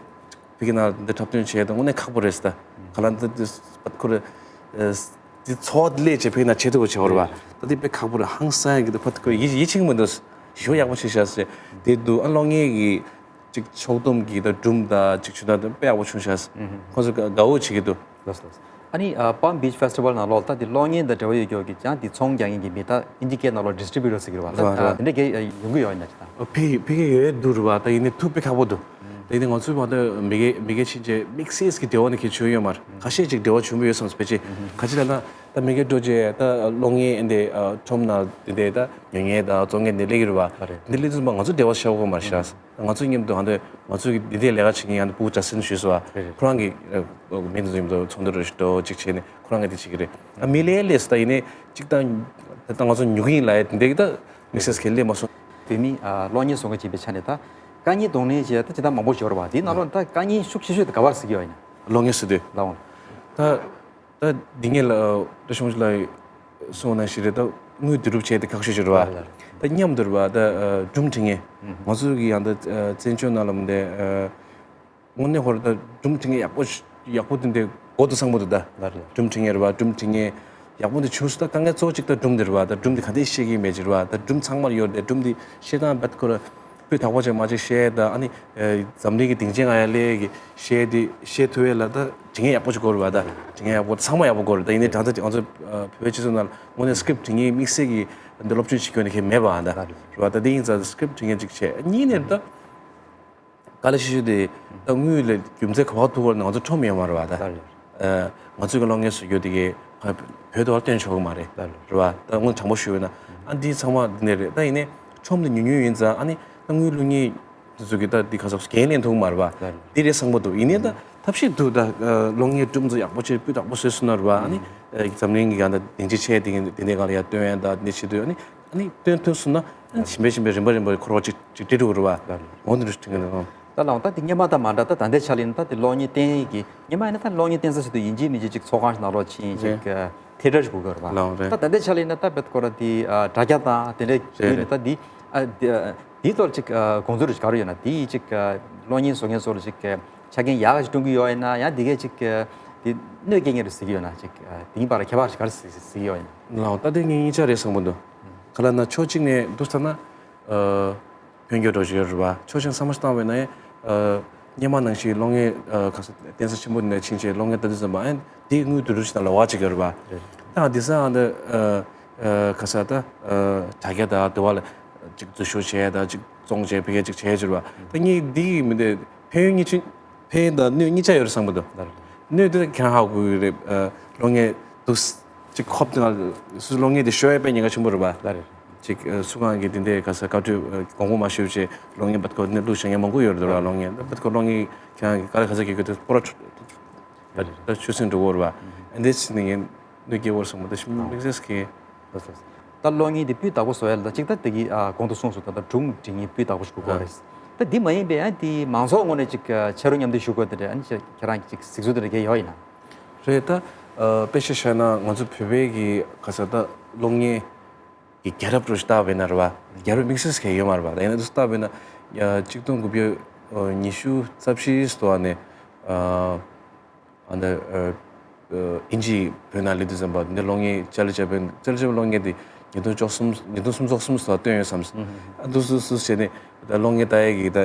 ཕ་གི་ནང་འདི་འཁྲབ་སྟོན་བྱས་ད་དངོས་གནས་ཁག་པོ་རེད་ཟེར། ད་ག་ལ་འདི་འདི་ཁོ་རེ་འདི་ཚོགས་ལས་བྱས་ཕ་གི་ནང་བྱེད་ཐུབ་པ་བྱས་པ་རེད་བ། ད་འདི་དཔེ་ཁག་པོ་རེད། ཧང་སང་གི་འདུག་ཕ་ད་ཁོ་ཡིད་ཡིད་ཆེས་མི་འདུག་ཞེ་པོ་ཡག་པོ་བྱས་ཤག་ཟེར། དེ་འདུག་ཨ་གློག་བརྙན་གི་ཅིག་ཕྱོགས་བསྡོམས་ཀྱི་ད་སྒྲུང་དང་ཅིག་ཆུ་ནང་དེ་དཔེ་ཡག་པོ་བྱུང་ཤག་ཁོང་ཚོ་དགའ་བོ་བྱེད་ཀྱི་འདུག་ལགས་སོ། ལགས་སོ། ཨ་ནི་ཨ་Palm Beach Festival ནང་ལོགས་ད་དེ་གློག་བརྙན་དང་འབྲེལ་བ་ཡོད་ཀྱོག་གི་ཅང་དེ་ཚོང་རྒྱག་མཁན་གྱི་མི་ད་ཨིན་ཇི་སྐད་ནང་ལོགས་ཌི་སི་ཊི་རི་བྷིའུ་ཊར་ཟེར་གྱི་རེད་བ། ད་རེད་རེད། དེ་འདྲ་གས་ཡོང་གི་ཡོད་ཡིན་ན་ཅི་ད། ཨ་ཕ་གི་ཕ་གི་ཡོད་འདུག་རེད་བ། ད་ཡིན་ནའི་ཐུག་དཔེ་ཁག་པོ་འདུག་ད་ཡིན་ནའི་ང་ཚོའི་བར་དུ་མི་སྒེར་མི་སྒེར་ཕྱིན་རྗེས་དམིགས་བསལ་གྱི་འབྲེལ་བ་ནི་གལ་ཆེ་ཡོད་མ་རེད། ཁ་ཤས་ཅིག་འབྲེལ་བ་བྱུང་བ་ཡོད་བསམ། ཕལ་ཆེར་ག་ཅི་ལབ་ན་ད་མི་སྒེར་འགྲོ་རྗེས་ད་གློག་བརྙན་འདི་ཁྲོམ་ནང་དེ་འདྲའི་ད་ཉོ་མཁན་དང་བཙོང་མཁན་འདི་སླེབས་ཀྱི་རེད་བ། ད་རེད། འདི་སླེབས་དུས་ཙམ་པ་ང་ཚོ་འབྲེལ་བ་ཆགས་ཡོད་མ་རེད་ཤག་ང་ཚོ་མཉམ་དུ་ཧང་དུ་ང་ཚོ་གི་འདི་འདྲའི་ལས་ཀ་བྱེད་མཁན་ཡང་དུ་ཕྲུ་གུ་ཇ་སིན་ཞུས་སོང་བ། རེད་རེད། ཁོ་རང་གིས་མི་འདི་ཚོ་མཉམ་དུ་ཚོགས་འདུ་རེ་ཞིག་འགྲོ་ཅིག་བྱས་ནས་ཁོ་རང་གིས་འདི་བྱེད་ཀྱི་རེད། ཨ་མི་ལས་ལས་སུ་ད་ཡིན་ནའི་གཅིག་ད་ད་ང་ཚོ་ཉོ་གི་ཡིན་ལབ་ཡ་དེ་འདྲའི་ད་དམིགས་བསལ་གྱི་སླེབས་མ་སོང་། བོད་མི་ཨ་གློག་བརྙན་བཟོ་མཁན་ཅིག་ཡིན་པའི་ཆ་ནས་ད་དཀའ་ཉེན་གདོང་ལེན་བྱས་ད་ཅི་ད་མང་པོ་ཞོར་བ་དེའི་ནང་ལོགས་ད་དཀའ་ཉེན་ཤུགས་ཆེ་ཤོས་དེ་ག་པར་གཟིགས་ཀྱི་ཡོད་ཡིན་ན། གློག་བརྙན་བཟོ་དུས། ལགས་འོང་། ད་ད་འདི་ངས་ལ་བཀྲ་ཤིས་ལགས་གསུངས་ནང་བཞིན་རེད། ད་དངུལ་བསྡུ་རུབ་བྱས་ཏེ་ཁག་ཤོས་ཅིག་རེད་བ། ལགས་རེད། ད་མཉམ་དུ་རེད་བ། ད་སྒྲུང་འབྲི་མཁན་ང་ཚོ་གི་ཡང་ད་བཙན་བྱོལ་ནང་ལ་མི་འདི་དངོས་གནས་ཧོར་ད་སྒྲུང་འབྲི་མཁན་ཡག་པོ་ཡག་པོ་དེ་འདྲའི་འགོ་དང་སང་པོ་འདུག་ད་ལགས་རེད། སྒྲུང་འབྲི་མཁན་རེད་བ། སྒྲུང་འབྲི་མཁན་ཡག་པོ་འདི་བྱུང་སོང་། ད་དཀའ་ངལ་གཙོ་བོ་གཅིག་ད་སྒྲུང་འདི་རེད་བ། ད་སྒྲུང་འདི་ག་འདྲས་བཤད་ཀྱི་མེད་ཅིག་རེད་བ། ད་སྒྲུང་ཚང་མར་ཡོད་རེད། སྒྲུང་འདི་བཤད་སྟངས་རྦད་ཁོ་ར་སྤུས་དག་པོ་ཅིག་མ་ཅིག་བཤད། ད་ཨ་ནི་འཛམ་གླིང་གི་སྡིངས་ཆའི་ནང་ཡར་སླེབས་ཀྱི་བཤད་དེ་བཤད་ཐུབ་ཡས་ལ་ད་འབྲི་མཁན་ཡག་པོ་ཅིག་དགོས་རེད་བ། ད་འབྲི་མཁན་ཡག་པོ་ཚང་མ་ཡག་པོ་དགོས་རེད། ད་ཡིན་ནའི་ད་ལྟ་ང་ཚོ་བོད་པའི་སྤྱི་ཚོགས་ནང་ལ་དངོས་གནས་སི་ཀི་རིབ་འབྲི་མཁན་དམིགས་བསལ་གྱི་འདི་སློབ་སྦྱོང་བྱེད་དགོས་ནི་གང་མེད་པ། ད་རེད་བ། ད་འདི་ཡིན་ཙང་སི་ཀི་རིབ་འབྲི་མཁན་ཅིག་བྱས། གཉིས་ནས་ད་དཀའ་ལས་ཆེ་ཤོས་དེ་ད་དངུལ་ལ་རྒྱུ་མཚན་ག་པར་ཐུག་པ་ནི་ང་ཚོ་ཁྲོམ་ཡོད་མ་རེད་བ། ད་ལྟ་ལ་ཨ་ང་ཚོའི་གི་གློག་བརྙན་བཟོ་རྒྱུ་དེ་གའི་བོད་དུ་བ་སྟོན་ཆོག་གི་མ་རེད། ལྟ་ལ་རེད་བ། ད་དངུལ་དྲང་པོ་ཞུས་ན་ཨ་འདི་ཚང་མ་འདི་ནས་རེད། ད་ཡིན་ནའི་ཁྲོམ་དེ་ཉུང་ཉུང་ཡིན་ཙང་ཨ་ནི་ད་དངུལ་བླུག་མཁན་དེ་ཚོ་གི་ད་འདི་ག་ཚོད་འགན་ལེན་ཐུབ་ཀྱི་མ་རེད་བ། ལྟ་ལ་འདི་རེད་བསམ་གྱི་འདུག་ཡིན་ནའི་ད་ཐབས་ཤེས་འདུག་ད་གློག་བརྙན་སྒྲུང་ཚོ་ཡག་པོ་བྱས་སྤུས་དག་པོ་བཟོས་སོང་ན་རེད་བ། ཨ་ནི་འཛམ་གླིང་གི་ཡང་ད་སྡིངས་ཆ་ཆེ་དེ་གི་དེ་འདྲའི་སྒང་ལ་ཡར་སྟོན་ཡ་ད་འདི་བྱེད་དུས་ཨ་ནི་ཨ་ནི་སྟོན་ཐུབ་སོང་ན་ཨ་ནི་ཞིམ་པའི་ཞིམ་པའི་རིམ་པ་རིམ་པ་འཁོར་བ་ཅིག་ཅིག་སྤྲད་འགྲོ་གི་རེད་བ། ལགས་རེད། འོ་འདི་འདྲ་དྲན་གི་འདུག་ད་ལགས་འོང་། ད་དེ་སྔོན་མ་དང་མ་འདྲ། ད་ད་ལྟའི་ཆ་ལ་ཡིན་ན་ད་དེ་གློག་བརྙན་བསྟན་ཡས་ཀྱི་སྔོན་མ་ཡིན་ན་ད་གློག་བརྙན་བསྟན་ས་ཟེར་དུས་ཡིན་གཅིག་མིན་གཅིག་ཅིག་ཚོགས་ཁང་ནང་ལོགས་ཕྱིན་ཅིག་ཨ་ཐེ་ཊར་ཞིག་དགོས་ཀྱི་རེད་བ། ལགས་འོང་། རེད། ད་ད་ལྟའི་ཆ་ལ་ཡིན་ན་ད་བེད་ཁོ་ར་དེ་ཨ་དྲ་རྒྱ་དང་དེ་འདྲའི་རེད་ཡོད་ནི། རེད། ད་དེ་ཨ་དེ་དེའི་ཐོག་ཅིག་ཨ་དགོངས་ཚུལ་རེ་ཞིག་ག་རེ་ཡོད་ན། དེ་ཡིས་ཅིག་ཨ་གློག་བརྙན་བཟོ་མཁན་ཚོ་ལ་ཅིག་ཨ་ཆ་རྐྱེན་ཡག་ཅིག་བསྐྲུན་གྱི་ཡོད་ཡིན་ན། ཡང་དེ་གས་ཅིག་ཨ་དེ་གནོད་སྐྱེལ་མཁན་རེད་ཟེར་གྱི་ཡོད་ན། ཅིག་ཨ་དེ་གཉིས་བར་ལ་ཁྱད་པར་ཞིག་ག་རེ་ཟེར་ཟེར་གྱི་ཡོད་ཡིན་ན། ལགས་འོང་། ད་དེ་ངས་གཉིས་ཆ་རེད་བསམ་གྱི་འདུག་ག་ལབ་ན་ཕྱོགས་གཅིག་ནས་འདུག་ཟེར་ན་ཨ་ཕན་གྱི་འགྲོ་གི་ཡོད་རེད་བ། ཕྱོགས་གཞན་བསམ་བློ་ཞིག་བཏང་བས་ན་ཡང་ཨ་སྔོན་མ་ནང་བཞིན་གློག་བརྙན་ཨ་ག་ས་བསྟན་ས་ཆེན་པོ་ནས་ཕྱིན་ཆད་གློག་བརྙན་ལྟ་དུས་ཙམ་པ་ཨ་དེ་དངུལ་བསྡུ་རུབ་བྱེད་སྟངས་ལ་བ་ཅིག་ཡོད་རེད་བ། རེད། ད་དེང་སང་ཨ་འདི་ཨ་ཨ་ག་ས་ད་ཨ་དྲ་རྒྱ་དང་དེ་བ་ལ་ཅིག་འཛུལ་ཞུགས་བྱས་དང་ཅིག་བཙོང་བྱས་ཕ་གི་ཅིག་བྱས་ཡོད་རེད་བ། ད་ངས་འདི་གི་མི་འདི་ཕན་ཡོན་གཉིས་ཆ་ཕན་ཡོན་དང་གནོད་གཉིས་ཆ་ཡོད་རེད་བསམ་གྱི་འདུག་ལགས་རེད། གནོད་དེ་ཁྱེད་རང་ཧ་གོ་གི་རེད། ཨ་གློག་བརྙན་འདུག་ཅིག་ཁོབ་དེ་ང་སུ་གློག་བརྙན་དེ་ཤོར་ཡ་དཔེ་ཉེན་ཁ་ཆེན་པོ་རེད་བ། ལགས་རེད། ཅིག་ཨ་སུ་གང་གི་དེ་འདྲའི་ག་ས་བཀའ་འཁྲོལ་ཨ་དགོངས་པ་མ་ཞུས་བྱས་གློག་བརྙན་བར་སྐོར་ནས་བླུགས་བཞག་མཁན་མང་པོ་ཡོད་རེད་བ། ལགས་རེད། གློག་བརྙན་བར་སྐོར་གློག་བརྙན་ཁྱེད་རང་གི་ག་ལ་ག་ས་གི་གི་དེ་སྤོ་ར་ལགས་རེད། ད་ཆུ་སྲིན་འགྲོ་གི་རེད་བ། ཨ་འདི་ཕྱིན་ནས་ངས་གནོད་སྐྱེལ་བོར་སོང་བ་ད་ཞིམ་དམིགས་བསལ་གྱི། ལགས་སོ། ད་གློག་བརྙན་དེ་སྤུས་དག་པོ་བཟོ་ཡ་ལ་ད་ཅིག་ད་དེ་གི་ཨ་གོང་དུ་གསུངས་སོང་། ད་ད་སྒྲུང་འབྲི་མཁན་སྤུས་དག་པོ་ཞིག་དགོས་རེད། ད་འདི་མ་ཡིན་པའི་ཨ་དེ་མང་ཚོགས་ངོས་ནས་ཅིག་ཨ་ཕྱག་རོགས་མཉམ་འདེགས་ཞུ་དགོས་དེ་འདྲ་ཨ་ནི་ཁྱེད་རང་གི་ཅིག་གཟིགས་ཚུལ་དེ་འདྲ་གས་ཡོད་ཡིན་ན། རེད། ད་ཨ་དཔེ་ཆ་བཞག་ན་ང་ཚོ་བོད་པའི་གི་ག་ས་ད་གློག་བརྙན་གི་རྒྱལ་རབས་རུ་ཞིག་བལྟ་བས་ན་རེད་བ། རྒྱལ་རབས་དམིགས་བསལ་གས་ཡོད་མ་རེད་བ། ད་ཡིན་ན་དུ་བལྟ་བས་ན་ཡ་གཅིག་སྟོང་དགུ་བརྒྱ་ཉི་ཤུ་རྩ་བཞི་སྟོ་བ་ནས་ཨ། ཨ་ནི་ཨ་ཨ་ཨིན་ཇི་བོད་ནང་སླེབས་དུས་ཙམ་པ་འདི་གློག་བརྙན་ཅཱ་ལི་ཅེ་པི་ལན། ཅཱ་ལི་ཅེ་པི་ལན་གློག་བརྙན་འདི་ཉིས་སྟོང་བཅུ་གསུམ་ཉིས་སྟོང་སུམ་ཅུ་སོ་གསུམ་སོགས་བཏོན་ཡོད་བསམ། ཨ་འདུག་སུ་སུ་བྱས་ནས་ད་གློག་བརྙན་ལྟ་ཡས་ཀྱི་ད་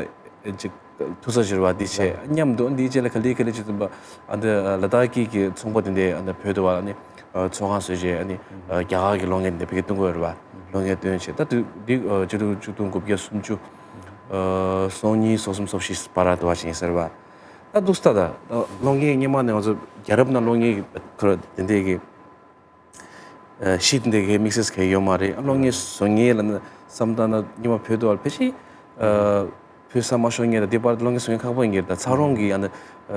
ཅིག་ཐུག་ས་བཞི་བ་འདི་བྱས་མཉམ་དུ་འདིའི་རྗེས་ལ་ག་ལེ་ག་ལེ་བྱས་ཙམ་པ་ཨ་འདི་ལ་དྭགས་སྐད་ཀྱི་ཚོང་པ་དེ་འདྲས་ཨ་འདི་བོད་དུ་བ་ཨ་ནི་ཚོང་ཁང་བཟོས་རྗེས་ཨ་ནི་རྒྱ་གར་གྱི་གློག་བརྙན་འདི་བོད་སྐད་གཏོང་གི་ཡོད་རེད་བ། གློག་བརྙན་བཏོན་བྱས་ད་དུས་འདི་ཆིག་སྟོང་དགུ་བརྒྱ་སུམ་ཅུ་སོ་གཉིས་སོ་གསུམ་སོ་བཞི་བར་དུ་བ་ཞིག་ཡིན་ཟེར་བ། ད་འདུག་སྟ་ད་གློག་བརྙན་སྔོན་མ་ནས་ང་ཚོ་རྒྱལ་རབས་ནང་གློག་བརྙན་གྱི་ཁོ་དེ་འདྲའི་གི་ཤིད་འདི་གའི་དམིགས་བསལ་གང་ཡང་ཡོད་མ་རེད། གློག་བརྙན་བཟོ་མཁན་ལ་ནི་བསམ་བཏང་ན་སྔོན་མ་བོད་དུ་བ་ཕལ་ཆེར་བོད་ས་མ་ཤོར་སྔོན་ལ་དེ་བར་གློག་བརྙན་བཟོ་མཁན་ཁག་པོ་ཡིན་གྱི་རེད། ད་ཚ་རོང་གི་ཡང་ན་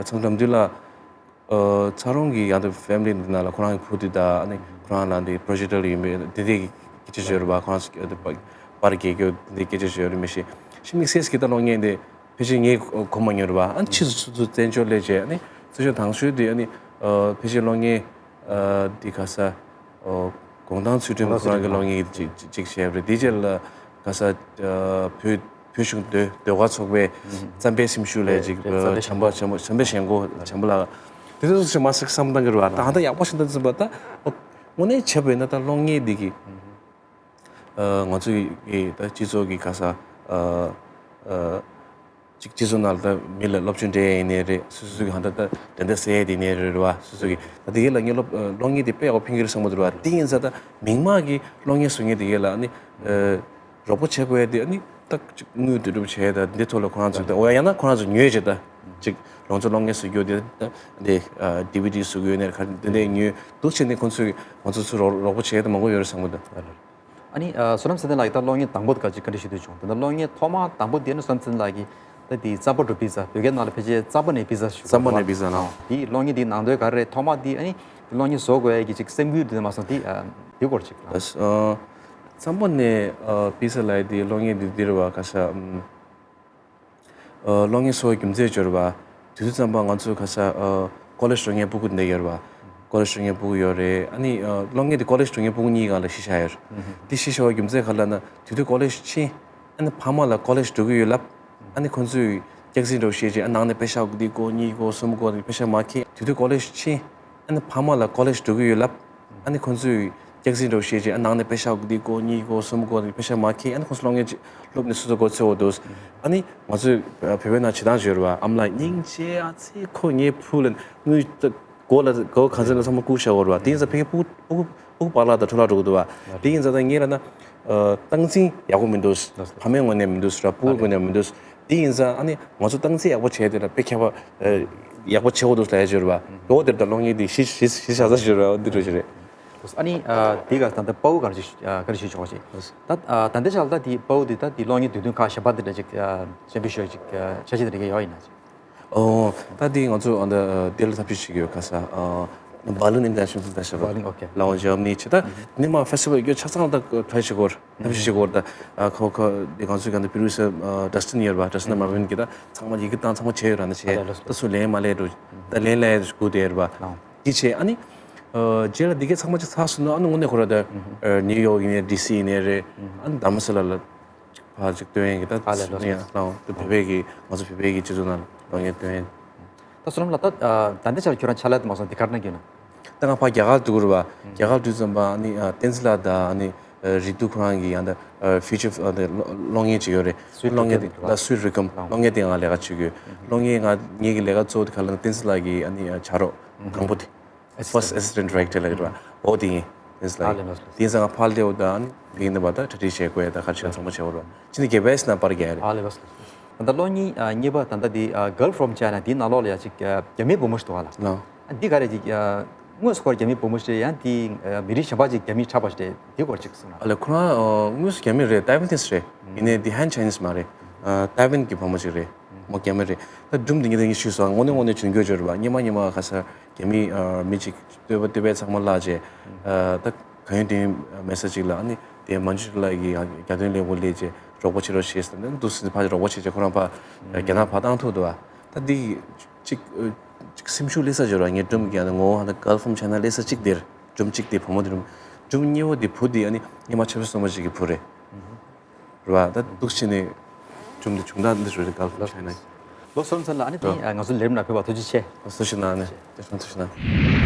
ཚང་འགྲམ་དུས་ལ། ཨ། ཚ་རོང་གི་ཡང་ན་ཕེ་མི་ལི་འདི་ནང་ལ་ཁོ་རང་གི་བུ་དེ་དང་ཨ་ནི་ཁོ་རང་ལ་འདི་པྲོ་ཇེག་ཊར་ཡོད་མེད་དེ་འདྲའི་སྐད་ཆ་བཤད་རེད་པ། ཁོ་རང་ཚོ་པར་རྒྱག་རྒྱུ་དེ་འདྲའི་སྐད་ཆ་བཤད་རེད། མི་ཤེས་ཤི་དམིགས་བསལ་གྱི་ད་གློག་བརྙན་དེ་ཕལ་ཆེར་ངས་གོ་མ་མྱོང་རེད་པ། ཨ་ནི་ཕྱིས་སུ་ཚུར་ཚུར་བཙན་བྱོལ་སླེབས་རྗེས་ཨ་ནི་གཙོ་ཆེ་དང་ཤོས་དེ་ཨ་ནི་ཨ་ཕལ་ཆེར་གློག་བརྙན་ཨ་དེ་ག་ས་ཨ་གུང་ཐང་ཚུལ་ཁྲིམས་ཁོ་རང་གི་གློག་བརྙན་གཅིག་གཅིག་བྱས་པ་རེད། དེ་རྗེས་ལ་ག་ས་ཨ་བོད་བོད་གཞུང་ཟློས་ཟློས་གར་ཚོགས་པའི་བརྩམས་པའི་སེམས་ཤུགས་ལས་ཅིག་བྱམས་པ་བྱམས་པ་བྱམས་པ་བྱམས་པའི་ཞེན་ཁོག་བྱམས་པ་ལགས་དེ་ཚོ་ཞིག་མ་ཟིག་བསམ་བཏང་གི་རེད་པ། ད་ཧ་ད་ཡག་པོ་ཞིག་འདུག་ཟིན་པ་ད་དངོས་གནས་བྱས་པ་ཡིན་ན་ད་གློག་བརྙན་འདི་གི་ང་ཚོ་གི་ད་སྤྱི་ཚོགས་ཀྱི་ག་ས་ཅིག་སྤྱི་ཚོགས་ནང་ལ་ད་མི་ལ་སློབ་སྦྱོང་སྤྲད་ཡ་ཡིན་ནའི་རེད། སོ་སོ་གི་ཧ་ད་ད་དེ་འདྲ་ཟེར་ཡ་དེ་ཡིན་ནའི་རེད་པ། སོ་སོ་གི་ད་དེ་གའི་ལ་ངས་སློབ་གློག་བརྙན་དེ་དཔེ་ཡག་པོ་ཕན་གི་རེད་བསམ་གི་འདུག་རེད་པ། དེ་ཡིན་ཙང་ད་མིང་མ་གི་གློག་བརྙན་བཟོ་མཁན་དེ་གའི་ལ་ནི། རོགས་པ་བྱེད་དགོས་ཡ་དེ་ཨ་ནི་ཏག་ཅིག་དངུལ་བསྡུ་རུབ་བྱས་ད་འདི་ཐོག་ལ་ཁོ་རང་ཚོ་ད་འོ་ཡ་ཡང་ན་ཁོ་རང་ཚོ་ཉོས་བྱས་ད་ཅིག་རང་ཚོ་གློག་བརྙན་བཟོ་རྒྱུ་དེ་ད་འདི་ཨ་ཌི་ཝི་ཌི་བཟོ་གི་ཡོད་ནས་ག་འདི་འདྲའི་ཉོས་འདུག་བྱས་ནས་ཁོ་ཚོས་ང་ཚོ་ཚོ་རོགས་རོགས་པ་བྱེད་ཡ་ད་མང་པོ་ཡོད་རེད་བསམ་གི་འདུག་ཨ་ནི་ཨ་བསོད་ནམས་ཚེ་བརྟན་ལགས་ཀྱིས་ད་གློག་བརྙན་དང་པོ་དེ་ག་ཅིག་ག་འདྲ་ཞིག་ཏུ་བྱུང་། དེ་ད་གློག་བརྙན་ཐོག་མ་དང་པོ་དེ་ནི་བསོད་ནམས་ཚེ་བརྟན་ལགས་ཀྱིས་ད་དེ་རྩམ་པ་འབྲུ་པི་ཛ་བོད་སྐད་ནང་ལ་ཕལ་ཆེར་རྩམ་པ་ནས་པི་ཛ་ཞུ་རྩམ་པ་ནས་པི་ཛ་ལགས། དེའི་གློག་བརྙན་དེའི་ནང་དོན་ག་རེ་རེད། ཐོག་མ་དེ་ཨ་ནི་གློག་བརྙན་བཟོ་དགོས་ཡ་གི་ཅིག་སེམས་འགུལ་དེ་མ་སོང་དེ་ཨ་དེ་སྐོར་ཅིག་ལ། ཨ་རྩམ་པ་ནས་ཨ་པི་ཛ་ལབ་ཡ་དེ་གློག་བརྙན་དེ་འདིར་བ་ག་ས་ཨམ། ཨ་གློག་བརྙན་བཟོ་བའི་རྒྱུ་མཚན་སྦྱོར་བ། དུས་ཚོད་ཙམ་པ་ང་ཚོ་ག་ས་ཨ་ཀོ་ལེཇ་འགྲོ་མཁན་སྤུ་གུ་འདི་ཡོད་རེད་བ། ཀོ་ལེཇ་འགྲོ་མཁན་སྤུ་གུ་ཡོད་རེད། ཨ་ནི་ཨ་གློག་བརྙན་དེ་ཀོ་ལེཇ་འགྲོ་མཁན་སྤུ་གུ་གཉིས་སྒང་ལ་གཞི་བཞག་ཡོད་རེད། དེ་གཞི་བཞག་པའི་རྒྱུ་མཚན་ག་ལབ་ན་དུས་ཚོད་ཀོ་ལེཇ་ཕྱིན། ཨ་ནི་ཕ་མ་ལ་ཀོ་ལེཇ་འགྲོ་གི་ཡོད་ལབ། ཨ་ནི་ཁོང་ཚོས་སྐྱག་རྫུན་འདྲ་བོ་བཤད་རྗེས་ཨ་ནང་ནས་པེ་ཤག་འདི་དགོས་གཉིས་དགོས་གསུམ་དགོས་པེ་ཤག་མ་ཁེལ། དུས་ཚོད་ཀོ་ལེཇ་ཕྱིན། ཨ་ནི་ཕ་མ་ལ་ཀོ་ལེཇ་འགྲོ་གི་ཡོད་ལབ། ཨ་ནི་ཁོང་ཚོས་སྐྱག་རྫུན་འདྲ་བོ་བཤད་རྗེས་ཨ་ནང་ནས་པེ་ཤག་འདི་དགོས་གཉིས་དགོས་གསུམ་དགོས་པེ་ཤག་མ་ཁེལ། ཨ་ནི་ཁོང་ཚོ་གློག་བརྙན་ཅིག་སློབ་ནས་སོ་སོ་མགོ་ཚོས་འོ་འདུག་ཨ་ནི་ང་ཚོས་བོད་པའི་ནང་བྱེད་སྟངས་ཅིག་ཡོད་རེད་བ། ཨ་མ་ལགས་སྙིང་རྗེ་ཨ་ཙི་ཁོ་ངའི་བུ་ལ་དངུལ་ད་སྒོ་ལ་སྒོ་གང་ཚོད་ན་ཚང་མ་བསྐུར་བཞག་ཡོད་རེད་བ། དེ་ཡིན་ཙང་ཕ་གི་སྤུ་གུ་སྤུ་གུ་སྤུ་གུ་པཱ་ལགས་དང་འཕྲོ་བརླག་འགྲོ་གི་འདུག་བ། དེ་ཡིན་ཙང་ད་ངས་ལབ་ན། ཨ་སྟངས་འཛིན་ཡག་པོ་མི་འདུག་ཕ་མའི་ངོས་ནས་མི་འདུག་ར་སྤུ་གུའི་ངོས་ནས་མི་འདུག་དེ་ཡིན་ཙང་ཨ་ནི་ང་ཚོ་སྟངས་འཛིན་ཡག་པོ་བྱས་དེ་ལ་དཔེ་ཁྱད་པར་ཨ་ཡག་པོ་བྱེད་དགོས་འདུག་ལབ་ཡ་ཅིག་ཡོད་རེད་བ། འོ་དེར་ད་གློག་བརྙན་དེ་གཞི་གཞི་གཞི་བཞག་ས་ཅིག་ཡོད་རེད་བ། འདི་འདྲ་ཅིག་རེད། ཨ་ནི་ཨ་དེ་ག་ད་ལྟ་དཔའ་བོ་ག་རེ་ཞིག་ཨ་ག་རེ་ཞིག་ཆོག་ཅིག་ད་ཨ་ད་ལྟའི་ཆར་ལ་ད་དེ་དཔའ་བོ་དེ་ད་དེ་གློག་བརྙན་དུས་སྟོན་ཁག་གཞན་པ་དེ་འདྲ་ཅིག་ཨ་ཆེན་པོ་ཞིག་ཅིག་ཨ་འཆར་གཞི་དེ་འདྲ་ག་ཡོད་ཡིན་ན་ཅིག་ཨོ། ད་དེ་ང་ཚོ་ཨ་ད་དེ་ལ་ཐབས་ཤེས་བྱེད་ཀྱི་ཡོད། ག་ས་ཨ་Berlin International Film Festival Berlin, okay. ལའོ་ཇར་མ་ནི་བྱས། ད་ནི་མ་ཕེ་སི་ཊི་བལ་ཡོད་ཆ་ཚང་ད་ཕེ་ཤི་གོར་ཐབས་ཤེས་བྱེད་གོར་ད་ཨ་ཁོ་ཁོ་དེ་ང་ཚོའི་ག་ད་པྲོ་ཌུ་སར་ཨ་ཌ་སི་ཊིན་ཡོད་རེད་པ། ཌ་སི་ཊིན་མར་ཝིན་གྱིས་ད་ཚང་མ་ཡི་གེ་བཏང་ཚང་མ་བྱས་ཡོད་ར། ནི་བྱས་ད་སུ་ལན་མ་ལས་འགྲོ་ད་ལན་ལས་སྒུག་བསྡད་ཡོད་རེད་པ། དེ་བྱས་ཨ་ནི་ཨ་རྗེས་ལ་དེ་གའི་ཚང་མ་ཅིག་ཚར་སོང་ན་ཨ་ནི་དངོས་གནས་ཁོ་ར་ད་ཨ་ནིའུ་ཡོག་ཡིན་ནའི་ཌི་སི་ཡིན་ནའི་རེད། ཨ་ནི་དྷ་རམ་ས་ལ་ལ། ཕར་ཅིག་སྟོན་ཡས་ཀྱི་ད་ཨ་ལས་ལོ་ཡང་ལའོ་ད་བོད་པའི་གི་ང་ཚོ་བོད་པའི་གི་སྤྱི་ཚོགས་ནང་ལ་ཡང་སྟོན་ཡས། ད་བསོད་ནམས་ལགས་ད་ད་ལྟའི་ཆར་ཁྱོད་རང་ཕྱག་ལས་དུ་མ་སོང་དེ་ག་རེ་གནང་གི་ཡོད་ན། ད་ང་ཕར་རྒྱ་གར་འགྲོ་གི་རེད་བ། རྒྱ་གར་དུས་ཙམ་པ་ཨ་ནི་བསྟན་འཛིན་ལགས་དང་ཨ་ནི་རིག་འདུས་ཁོ་རང་གི་ཡང་ད་ཕི་ཅར་ཨ་ནི་གློག་བརྙན་ཅིག་ཡོད་རེད། Sweet གློག་བརྙན་Reckoning དེ་ལ་Sweet Reckoning གློག་བརྙན་དེ་ང་ལས་ཀ་བྱེད་ཀྱི་ཡོད། གློག་བརྙན་ང་ངེད་ཀྱི་ལས་ཀ་གཙོ་བོ་དེ་ག་ལ་བསྟན་འཛིན་ལགས་ཀྱི་ཨ་ནི་ཆ་རོགས་དང་པོ་དེ། First assistant director ལ་རེད་བ། འོ་དེ་ཡིན། དེ་ལ་ཨ་ལས་ལོ། དེ་ཡིན་ཙང་ང་ཕར་སླེབས་འོ་ད་ཨ་ནི་དེ་ཡིན་ན་བ་ད་གྲ་སྒྲིག་བྱེད་དགོས་ཡ་ད་ག་ཆེ་ཚང་མ་བྱེད་དགོས་རེད་བ། ཕྱི་ནས་རྒྱལ་བས་ན་པར་རྒྱག་ཡ་རེད། ཨ་ལས་ལོ། ད་ལྟ་གློག་བརྙན་ཨ་གཉིས་པ་ད་ལྟ་དེ་ཨ་Girl from China དེའི་ནང་ལོགས་ལ་ཡ་ཅིག་ཨ་རྒྱ་མིའི་བུ་མོ་ཞིག་འདུག་ག་ལ། ལགས། ཨ་འདི་ག་རེ་ཅིག་ཨ་དངོས་སུ་ཁོ་རྒྱ་མིའི་བུ་མོ་ཞིག་རེད། ཡང་དེ་ཨ་མི་རིགས་གཞན་པ་ཅིག་རྒྱ་མིའི་ཆགས་པ་ཞིག་རེད། དེ་སྐོར་ཅིག་གསུངས་ན། ཨ་ལས་ཁོ་རང་ཨ་དངོས་སུ་རྒྱ་མི་རེད། Taiwanese རེད། ཡིན་ནའི་དེ་Han Chinese མ་རེད། ཨ་ཏའེ་ཝན་གྱི་བུ་མོ་ཅིག་རེད། མོ་རྒྱ་མི་རེད། ད་སྒྲུང་དེ་ངས་དེ་ངས་ཞུས་སོང་། དངོས་གནས་དངོས་གནས་བྱུང་རྒྱུ་ཅིག་རེད་བ། སྔོན་མ་སྔོན་མ་ག་ས་རྒྱ་མི་ཨ་མི་གཅིག་བསྟོད་པ་བསྟོད་པའི་ཚང་མ་བརླགས་རྗེས། ཨ་ད་གང་ཡོད་དེ་ཡོད་མེད་ས་གཅིག་ལ་ཨ་ནི་དེ་མན་ཇུ་ལགས་ཀྱིས་རྒྱ་དོན་ལས་ཁུངས་སླེབས་རྗེས་རོགས་པ་བྱེད་རོགས་བྱེད་ཟེར་ནས་འདུག་སེ་ཕར་རོགས་པ་བྱས་རྗེས་ཁོ་རང་ཕར་རྒྱ་ནག་ཕར་བཏང་ཐུབ་འདུག་བ། ད་འདི་གཅིག་གཅིག་སེམས་ཤུགས་སླེབས་ས་ཅིག་རེད་བ། ངས་སྒྲུང་གི་ཨ་ནི་ངོ་བོ་ཧ་ད་Girl from China སླེབས་ས་གཅིག་དེར་སྒྲུང་གཅིག་དེ་བུ་མོ་དེ་རུ་སྒྲུང་གཉིས་པ་དེ་བུ་དེ་ཨ་ནི་སྔོན་མ་ཆབ་སྲིད་བཙོན་པ་ཅིག་གི་བུ་རེད། རེད་བ། ད་འདུག་བྱས་ནས་བྱུང་འདི་བྱུང་སྟངས་འདི་རེད། ག་ལ་བྱས་ན། ལོ་གསུམ་ཚར་ལ་ཨ་ནི་དེ་ཨ་ང་ཚོ་ལས་རིམ་ནང་ཕེབས་པ་ཐུགས་རྗེ་ཆེ། ཐུགས་རྗེ་གནང་ནས་ཐུགས་རྗེ་གནང་།